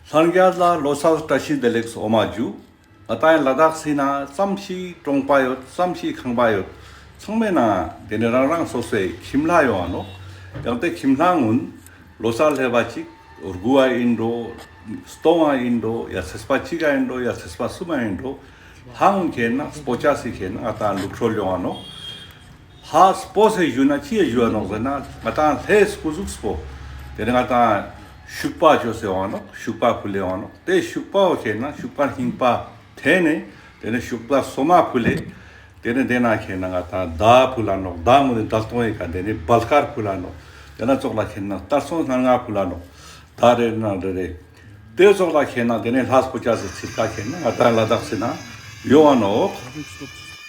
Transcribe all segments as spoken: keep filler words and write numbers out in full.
ལྷན་རྒྱས་ལ་ལོ་གསར་བཀྲ་ཤིས་བདེ་ལེགས་འོ་མ་ཇུ། ང་ཏང་ལ་དྭགས་སི་ནང་ཙམ་ཞིག་གྲོང་པ་ཡོད་ཙམ་ཞིག་ཁང་པ་ཡོད། ཚང་མའི་ནང་དེ་ནས་རང་རང་སོ་སོའི་ཁྱིམ་ལྷ་ཡོང་ང་ནོག། ཡང་དེ་ཁྱིམ་ལྷ་གུན་ལོ་གསར་ལེབ་བ་ཅིག་དགུ་བ་ཨིན་འགྲོ། སྟོང་བ་ཨིན་འགྲོ། ཡ་ཚེས་པ་གཅིག་ག་ཨིན་འགྲོ། ཡ་ཚེས་པ་གསུམ་མ་ཨིན་འགྲོ། ལྷ་གུན་ཁེན་ན་སྤོ་ཅེས་སི་ཁེན་ན་ང་ཏང་ལུགས་སྲོལ་ཡོང་ང་ནོག། ལྷ་སྤོ་སེ་ཞུ་ན་ཅི་ཡ་ཞུ་ཡ་ནོག་ཟེར་ན་ང་ཏང་ལྷའི་སྐུ་གཟུགས་སྤོ། དེ་ནས་ང་ཏང་ཤུག་པ་ཅོས་སེ་ཡོང་ང་ནོག། ཤུག་པ་ཕུལ་ལེ་ཡོང་ང་ནོག། དེ་ཤུག་པའོ་ཁེན་ན་ཤུག་པ་རྙིང་པ་ཐེན་ནས་དེ་ནས་ཤུག་པ་སོ་མ་ཕུལ་ལེ། དེ་ནས་དེ་ན་ཁེན་ན་ང་ཏང་མདའ་ཕུལ་ལ་ནོག། མདའ་ངོ་ནས་མདའ་ལྟོང་ཡི་ཀ་དེ་ནས་བལ་དཀར་ཕུལ་ལ་ནོག། དེ་ན་ཙོགས་ལ་ཁེན་ན་སྟར་སོང་སྣ་ལྔ་ཕུལ་ལ་ནོག། མདའ་རེ་ན་རེ་རེ། དེ་ཙོགས་ལ་ཁེན་ན་དེ་ནས་ལྷ་སྤོ་ཅེས་སི་ཚིར་ཀ་ཁེན་ན་ང་ཏང་ལ་དྭགས་སི་ནང་ཡོང་ང་ནོག།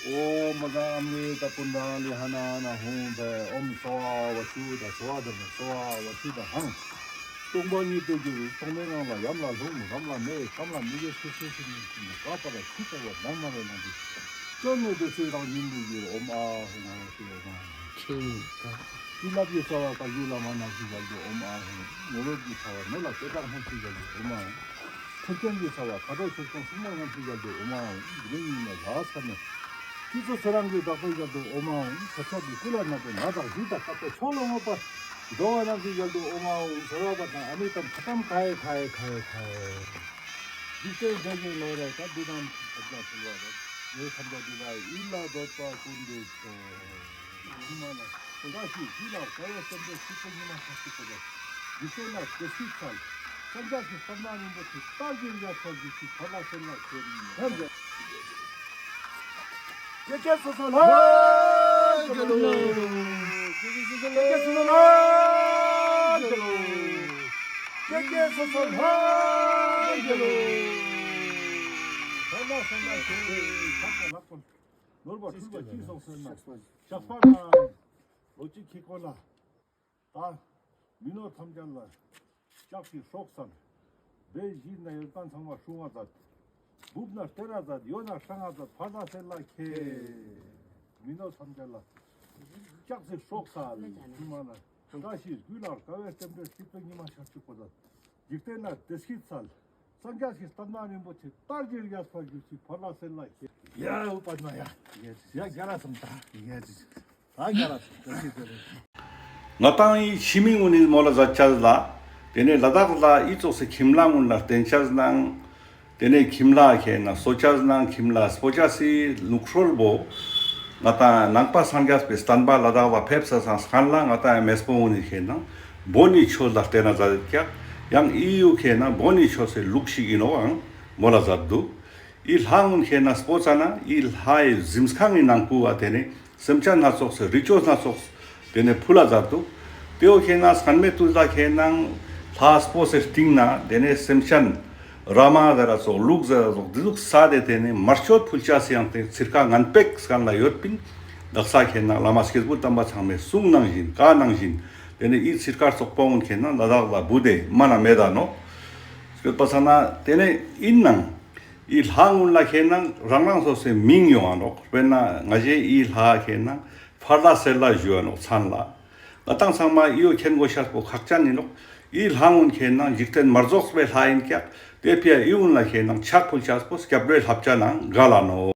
ཨོཾ་མ་ཛཾ་ཨམ་རི་ཏ་པུཎ་ཌ་ལི་ཧ་ན་ན་ཧཱུྃ་ཕཊ། ཨོཾ་སྭ་བྷཱ་ཝ་ཤུདྡྷ་སྭ་བྷཱ་ཏ་ན་སྭ་བྷཱ་ཝ་ཤུདྡྷ་ཧཾ། སྟོང་པ་ཉིད་དུ་གྱུར་པའི་ཐོག་མའི་ངང་ལ་ཡམས་ལ་ལྷུང་། རམས་ལ་མེ། ཁམས་ལ་མི་དགེ་ཚུལ་ཁྲིམས་སུ་མི་ཚུལ་ནི་ག་པར་ཆུ་ལྟ་བུར་ནམ་མ་རེ་ན་འདི། སྐྱོན་མེད་བདེ་གཤེགས་རང་བཞིན་དུ་གྱུར། ཨོཾ་ཨཱཿཧཱུྃ་ཧ་ཤྲཱི་ཧཱུྃ། བྱིན་རླབས་ཀྱི་རྩ་བ་བཀའ་བརྒྱུད་བླ་མ་རྣམས་སུ་རྒྱལ་དུ་ཨོཾ་ཨཱཿཧཱུྃ། ནོར་ལུག་གི་རྩ་བ་ནོར་ལ་དཔེ་བདག་རྣམས་སུ་རྒྱལ་དུ་ཨོཾ་ཨཱཿཧཱུྃ། མཐུན་རྐྱེན་གྱི་རྩ་བ་མཁའ་འགྲོ་ཆོས་སྐྱོང་སྲུང་མ་རྣམས་སུ་རྒྱལ་དུ་ཨོཾ་ཨཱཿཧཱུྃ། དེ་རིང་ཉིན་ནས་ལ་སར་ནས་ཁྱེད་ཚོ་ཚེ་རིང་གི་བདག་པོ་རྒྱལ་དུ་ཨོཾ་ཨཱཿཧཱུྃ། ཚེ་ཚད་ཀྱི་སྐུ་ལ་གནས་པའི་ནད་དང་གཞི་དང་བཀག་པའི་ཕྱོགས་ལ་མངོན་པར་འགྲོ་བ་རྣམས་སུ་རྒྱལ་དུ་ཨོཾ་ཨཱཿཧཱུྃ། ཟེར་བ་དང་ཨ་ནི་ཏམ་ཁ་ཏམ་ཁའི་ཁའི་ཁའི་ཁའི། འཇིག་རྟེན་འདས་ཀྱི་ལོ་རེ་ད་འདི་དང་ཐམས་ཅད་ཕུལ་བ་རེད། ཡོད་ཐམས་ཅད་འདི་ལ་ཡིད་ལ་འདོད་པ་ཀུན་འགྲུབ་ཤོག། ཐུན་མོང་ལ་བཀྲ་ཤིས་རྒྱུད་ལ་དགའ་བའི་རྟེན་འབྲེལ་ཚིག་པོ་ཉི་མ་ཤར་གཅིག་པོ་རེད། འཇིག་རྟེན་ན་བདེ་སྐྱིད་འཚལ། སངས་རྒྱས་ཀྱི་བསྟན་པ་རིན་པོ་ཆེ་དར་རྒྱས་ཡར་འཕེལ་གྱུར་ཅིག། ཕར་ལ་ཚུར་ལ་ཁྱེར་ནས། ཀྱེ་ཀྱེ་སོ་སོ་ལྷ་རྒྱལ་ལོ། ཀྱེ་ཀྱེ་སོ་སོ་ལྷ་རྒྱལ་ལོ། ཀྱེ་ཀྱེ་སོ་སོ་ལྷ་རྒྱལ་ལོ། ཕར་ལ་ཚུར་ལ་ཁྱེར་ནས་ལྷག་པ་ལྷག་པ་ནོར་བ་འཁྲུལ་བ་ཅི་སོང་ཟེར་ན་ཞགས་པ་དང་ལོ་གཅིག་གི་སྐོར་ལ། ད་མི་ནོར་ཐམས་ཅད་ལ་ལྕགས་ཀྱི་སྲོག་བསམ། བེ་བཞི་ན་ཡོད་མཁན་ཚང་མ་སྲུང་བ་མཛད། སྦུབ་ན་སྟེར་བ་མཛད། ཡོད་ན་སྲང་བ་མཛད། ཕར་ལ་ཚུར་ལ་ཁྱེར། མི་ནོར་ཐམས་ཅད་ལ་ལྕགས་ཀྱི་སྲོག་བསམ། ཐུན་མོང་ལ་བཀྲ་ཤིས་རྒྱུད་ལ་དགའ་བའི་རྟེན་འབྲེལ་ཚིག་པོ་ཉི་མ་ཤར་གཅིག་པོ་མཛད། འཇིག་རྟེན་ན་བདེ་སྐྱིད་འཚལ། སངས་རྒྱས་ཀྱི་བསྟན་པ་རིན་པོ་ཆེ་དར་རྒྱས་ཡར་འཕེལ་གྱུར་ཅིག། ཕར་ལ་ཚུར་ལ་ཁྱེར། ཡ་འོ་པདྨ་ཡ། ཡ་རྒྱལ་ལ་སོང་ད། ཡ་རྒྱལ་ལ་སོང་ད། ང་ཏང་ངི་ཕྱི་མི་གུན་ནི་མོལ་ལ་མཛད་ཅེས་ལ། དེ་ནས་ལ་དྭགས་ལ་ཨི་ཙོགས་སི་ཁྱིམ་ལྷ་གུན་ལ་བརྟེན་ཅེས་ནང་། དེ་ནས་ཁྱིམ་ལྷ་ཁེན་ན་གསོ་ཅེས་ནང་ཁྱིམ་ལྷ་སྤོ་ཅེས་སི་ལུགས་སྲོལ་བོ། ང་ཏང་ནང་པ་སངས་རྒྱས་པའི་བསྟན་པ་ལ་དྭགས་ལ་ཕེབས་ས་སང་སྔན་ལ་ང་ཏང་མེས་པོ་གུན་ནི་ཁེན་ན་བོན་ནི་ཆོས་ལ་བརྟེན་ན་མཛད་ཀྱག། ཡང་ཨི་ཡུ་ཁེན་ན་བོན་ནི་ཆོས་སི་ལུགས་ཤིག་ཨིན་ནོག་ཨང་མོལ་ལ་མཛད་དུག། ཨི་ལྷ་གུན་ཁེན་ན་སྤོ་ཙ་ན་ཨི་ལྷའི་གཟིམས་ཁང་ངི་ནང་ཁུ་བ་དེ་ནས་སེམས་ཅན་སྣ་ཚོགས་སི་རི་ཅོ་སྣ་ཚོགས་དེ་ནས་ཕུལ་ལ་མཛད་དུག། དེ་བོ་ཁེན་ན་སྔན་མེ་ཏུས་ལ་ཁེན་ན་ལྷ་སྤོ་སེ་སྟིང་ན་དེ་ནས་སེམས་ཅན་ར་མ་ཟེར་ར་ཙོགས་ལུག་ཟེར་ར་ཙོགས་དེ་ཟུག་ས་དེ་དེ་ནས་མར་མཆོད་ཕུལ་ཅེས་སི་ཡང་དེ་ཚིར་ཀ་ངན་པེག་སྐན་ལ་ཡོད་པིན། དག་ས་ཁེན་ན་བླ་མ་སྐྱེས་བུ་དམ་པ་ཚང་མའི་གསུང་ནང་བཞིན་བཀའ་ནང་བཞིན་དེ་ནས་ཨི་ཚིར་ཀ་ཙོགས་པོ་གུན་ཁེན་ན་ལ་དྭགས་ལ་བུ་དེ་མ་ན་མེད་ད་ནོག། སྐྱོད་པ་ས་ན་དེ་ནས་ཨིན་ནང་། ཨི་ལྷ་གུན་ལ་ཁེན་ན་རང་རང་སོ་སོའི་མིང་ཡོང་ང་ནོག། དཔེར་ན་ང་ཞའི་ཨི་ལྷ་ཁེན་ན་ཕར་ལ་ཚུར་ལ་ཞུ་བ་ནོག་མཚན་ལ། ང་ཏང་ཚང་མ་ཨི་བོ་མཁྱེན་དགོས་ཤེས་པོ་ཁག་ཅན་ཨིན་ནོག། ཨི་ལྷ་གུན་ཁེན་ན་འཇིག་རྟེན་མ་རྫོགས་པའི་ལྷ་ཨིན་ཀྱག། དེ་ཕི་ཡ་ཨི་གུན་ལ་ཁེན་ན་ཕྱག་ཕུལ་ཅེས་པོ་སྐྱབས་འགྲོའི་བསླབ་བྱ་ནང་འགལ་ལ་ནོག།